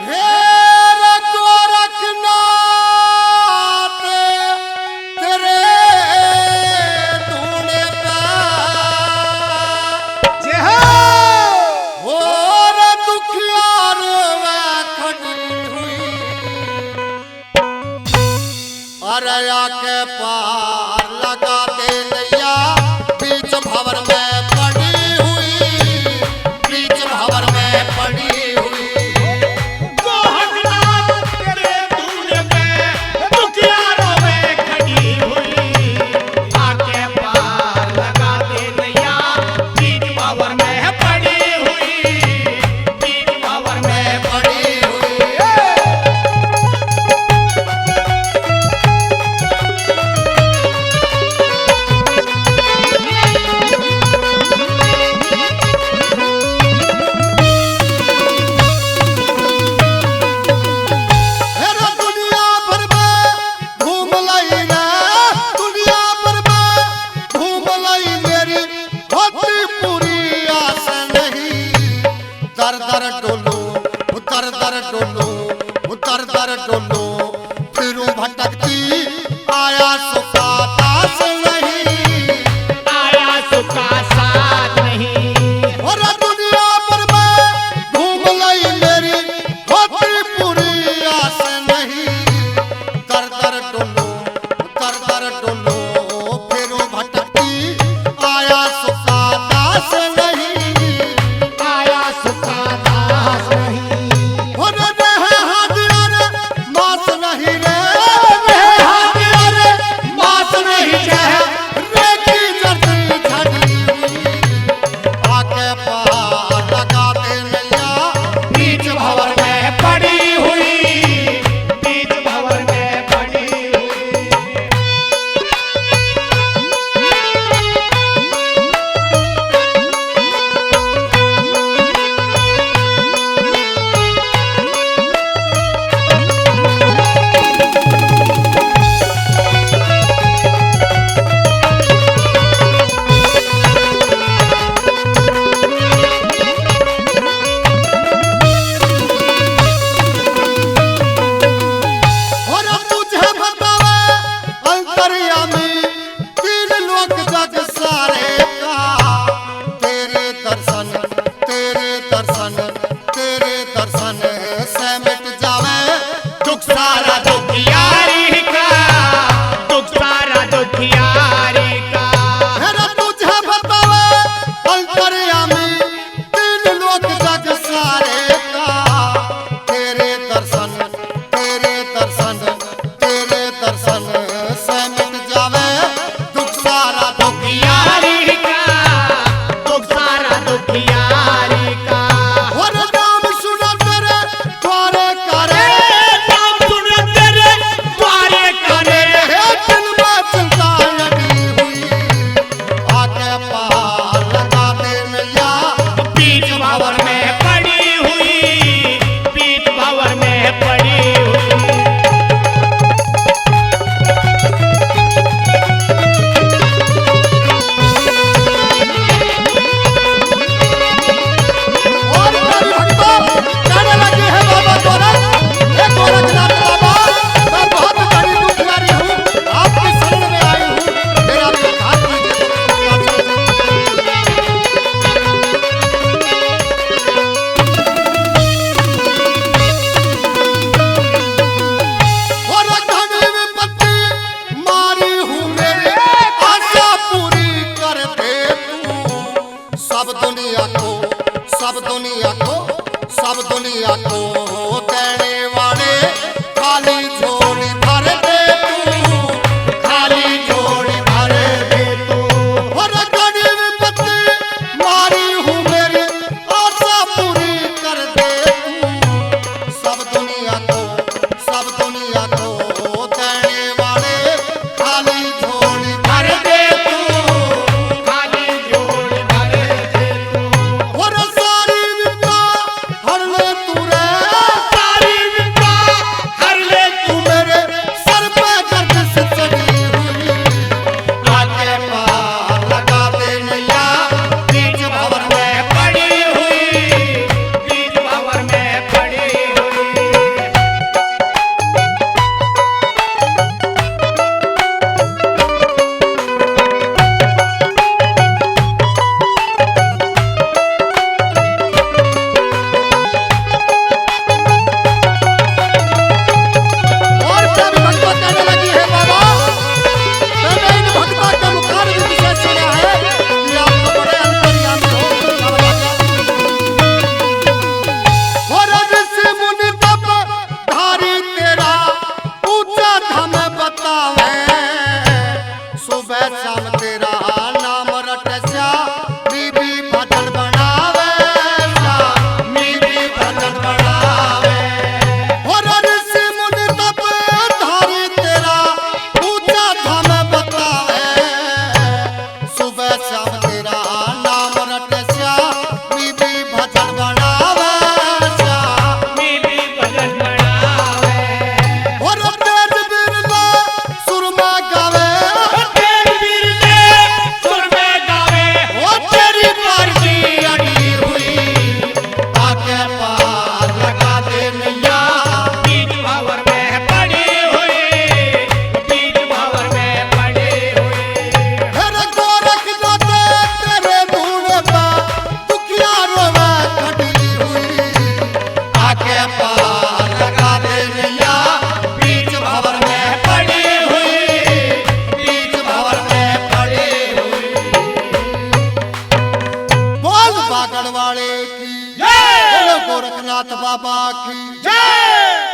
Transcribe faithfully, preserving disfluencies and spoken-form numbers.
हे रे गोरखनाथ, तेरे धूणे पे जय हो। और दुखिया रोवे खड़ी हुई। अरे आके पार लगा दे नैया, बीच भंवर में पड़ी हुई, बीच भंवर में पड़ी हुई। गोहरनाथ तेरे धूणे पे दुखिया रोवे खड़ी हुई, आके पार लगा दे नैया, बीच भंवर में पड़ी हुई, बीच भंवर में पड़ी हुई। अरे दुनिया भर में घूम लाई ना, दुनिया भर में घूम लाई, मेरी होती पूरी आस नहीं। दर दर डोलूं, दर दर डोलूं, दर दर डोलूं, फिरूं भटकती, आया सुख का साथ नहीं। आया सुख का साथ नहीं। और दुनिया भर में घूम लाई, मेरी होती पूरी आस नहीं। दर दर डोलूं, दर दर डोलूं, फिरूं भटकती, आया सुख का दास नहीं। आया सुख का दास नहीं। हो रे, रहे हाथ रे, मास नहीं रे। रहे हाथ रे, मास नहीं रे। रेखी जर्दी झड़ी हुई। आके पार लगा दे नैया, बीच भंवर में पड़ी हुई, बीच भंवर में पड़ी हुई। और तुझे बतावे अंतर्यामी, तीन लोक जग सारे का, तेरे दर्शन, तेरे दर्शन, तेरे दर्शन से मिट जावे दुख सारा दुखियारी का, दुख सारा दुखियारी का। मेरा तुझे बतावे अंतर्यामी, तीन लोक जग सारे का, तेरे दर्शन, तेरे दर्शन, तेरे दर्शन से मिट जावे दुख सारा दुखियारी का, दुख सारा दुखियारी का। और नाम सुना तेरे द्वारे का रे, नाम सुना तेरे द्वारे का रे, हे दिल में चिंता लगी हुई। आके पार लगा दे नैया, बीच भंवर में पड़ी हुई, बीच भंवर में पड़ी हुई। और प्यारे भक्तों, कहने लगे हैं बाबा गोरख, हे गोरखनाथ बाबा, मैं बहुत बड़ी दुखियारी हूँ, आपकी शरण में आई हूँ, मेरा उद्धार कीजिए। और धन विपत्ति मारी हूँ मेरी, आशा पूरी कर दे तू। सब दुनिया को, सब दुनिया को, सब दुनिया को